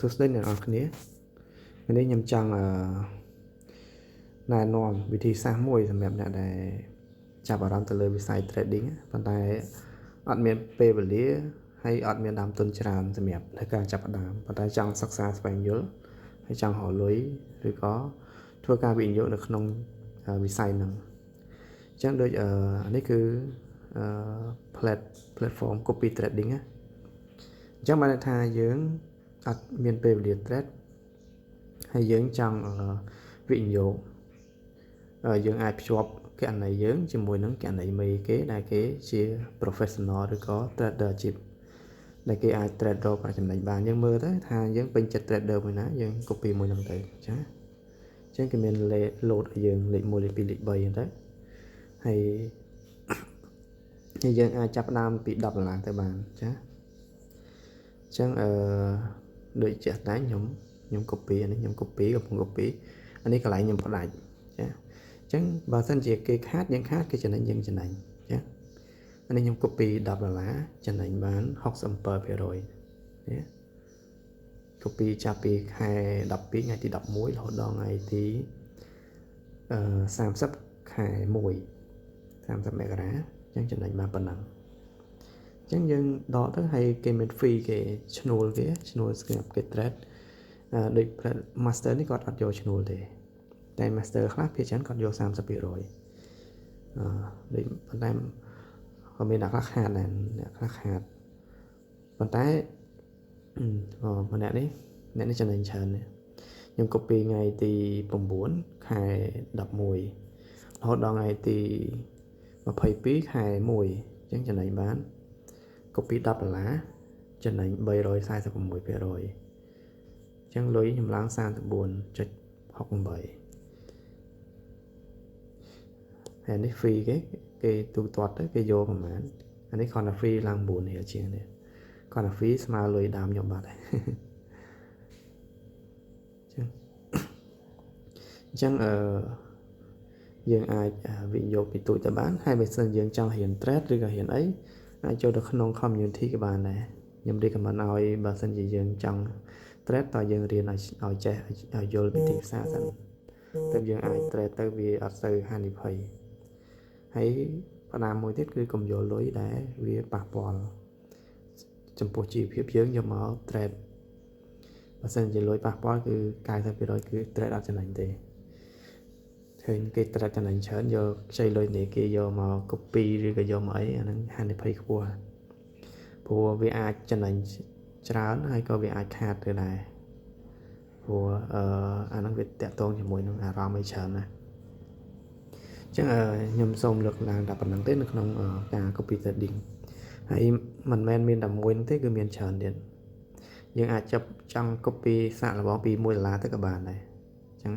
សួស្តីអ្នកនរគ្នាថ្ងៃនេះខ្ញុំចង់ណែនាំវិធីសាស្ត្រមួយសម្រាប់អ្នកដែលចាប់អារម្មណ៍ទៅលើវិស័យ trading ប៉ុន្តែអត់មានពេលវេលាហើយអត់មានដើមទុនច្រើនសម្រាប់ในការចាប់ផ្ដើមប៉ុន្តែចង់សិក្សាស្វែងយល់ហើយចង់រកលុយឬក៏ធ្វើការវិនិយោគនៅក្នុងវិស័យហ្នឹងអញ្ចឹងដូចនេះគឺ platform copy trading ណាអញ្ចឹងបានន័យថាយើងអត់មានពេលវេលា trade ហើយយើងចង់វិនិយោគយើងអាចភ្ជាប់គណនីយើងជាមួយនឹងគណនីមេគេដែលគេជា professional ឬក៏ trader អាជីពដែលគេអាច trade រកប្រាក់ចំណេញបានយើងមើលទៅថាយើងពេញចិត្ត trader មួយណាយើង copy មួយហ្នឹងទៅចាអញ្ចឹងគេមានលេខ load ឲ្យយើងលេខ1លេខ2លេខ3ហ្នឹងទៅហើយយើងអាចចាប់ផ្ដើមពី10ដុល្លារទៅបានចាអញ្ចឹងអឺដូចជាក់ស្ដែងខ្ញុំ copy អានេះខ្ញុំ copy កំពុង copy អានេះកន្លែងខ្ញុំផ្ដាច់ចាអញ្ចឹងបើសិនជាគេខាតយើងខាតគេចំណេញយើងចំណេញចាអានេះខ្ញុំ copy 10ដុល្លារចំណេញបាន67%ណា copy ចាប់ពីខែ12ថ្ងៃទី11រហូតដល់ថ្ងៃទីអឺ30ខែ1 30មករាអញ្ចឹងចំណេញបានប៉ុណ្ណឹងអញ្ចឹងយើងដកទៅហើយគេមាន fee គេឈ្នួលគេឈ្នួលស្រាប់គេ trade ដូច master នេះគាត់អត់យកឈ្នួលទេតែ master ខ្លះភាគច្រើនគាត់យក30%អឺដូចប៉ុន្តែក៏មានអ្នកខ្លះខាតដែរអ្នកខ្លះខាតប៉ុន្តែអូម្នាក់នេះអ្នកនេះចំណេញច្រើនខ្ញុំ copy ថ្ងៃទី9ខែ11រហូតដល់ថ្ងៃទី22ខែ1អញ្ចឹងចំណេញបាន copy 10ដុល្លារ ចំណេញ346%អញ្ចឹងលុយខ្ញុំឡើង34.68ហើយនេះ fee គេគេទូទាត់ទៅគេយកប្រហែលអានេះគ្រាន់តែ fee ឡើង9រៀលជាងនេះគ្រាន់តែ fee ស្មើលុយដើមខ្ញុំបាត់ហើយចឹងអញ្ចឹងអឺយើងអាចវិនិយោគពីទូចទៅបានហើយបើសិនយើងចង់រៀន trade ឬក៏រៀនអីអាចចូលទៅក្នុង community ក៏បានដែរខ្ញុំ recommend ឲ្យបើសិនជាយើងចង់ trade តើយើងរៀនឲ្យឲ្យចេះឲ្យយល់ពីទីផ្សារសិនទើបយើងអាច trade ទៅវាអត់សូវហានិភ័យហើយផ្ដាំមួយទៀតគឺកុំយកលុយដែលវាប៉ះពាល់ចំពោះជីវភាពយើងយកមក trade បើសិនជាលុយប៉ះពាល់គឺ90%គឺ trade អត់ចំណេញទេឃើញគេ trade ចំណេញច្រើនយកខ្ចីលុយនេះគេយកមក copy ឬក៏យកមកអីអាហ្នឹងហានិភ័យខ្ពស់ព្រោះវាអាចចំណេញច្រើនហើយក៏វាអាចខាតទៅដែរព្រោះអឺអាហ្នឹងវាតាក់ទងជាមួយនឹងអារម្មណ៍អីច្រើនណាស់អញ្ចឹងខ្ញុំសូមលើកឡើងតែប៉ុណ្ណឹងទេនៅក្នុងការ copy trading ហើយមិនមែនមានតែមួយនោះទេគឺមានច្រើនទៀតយើងអាចចាប់ចង់ copy សាកល្បងពី1ដុល្លារទៅក៏បានដែរអញ្ចឹង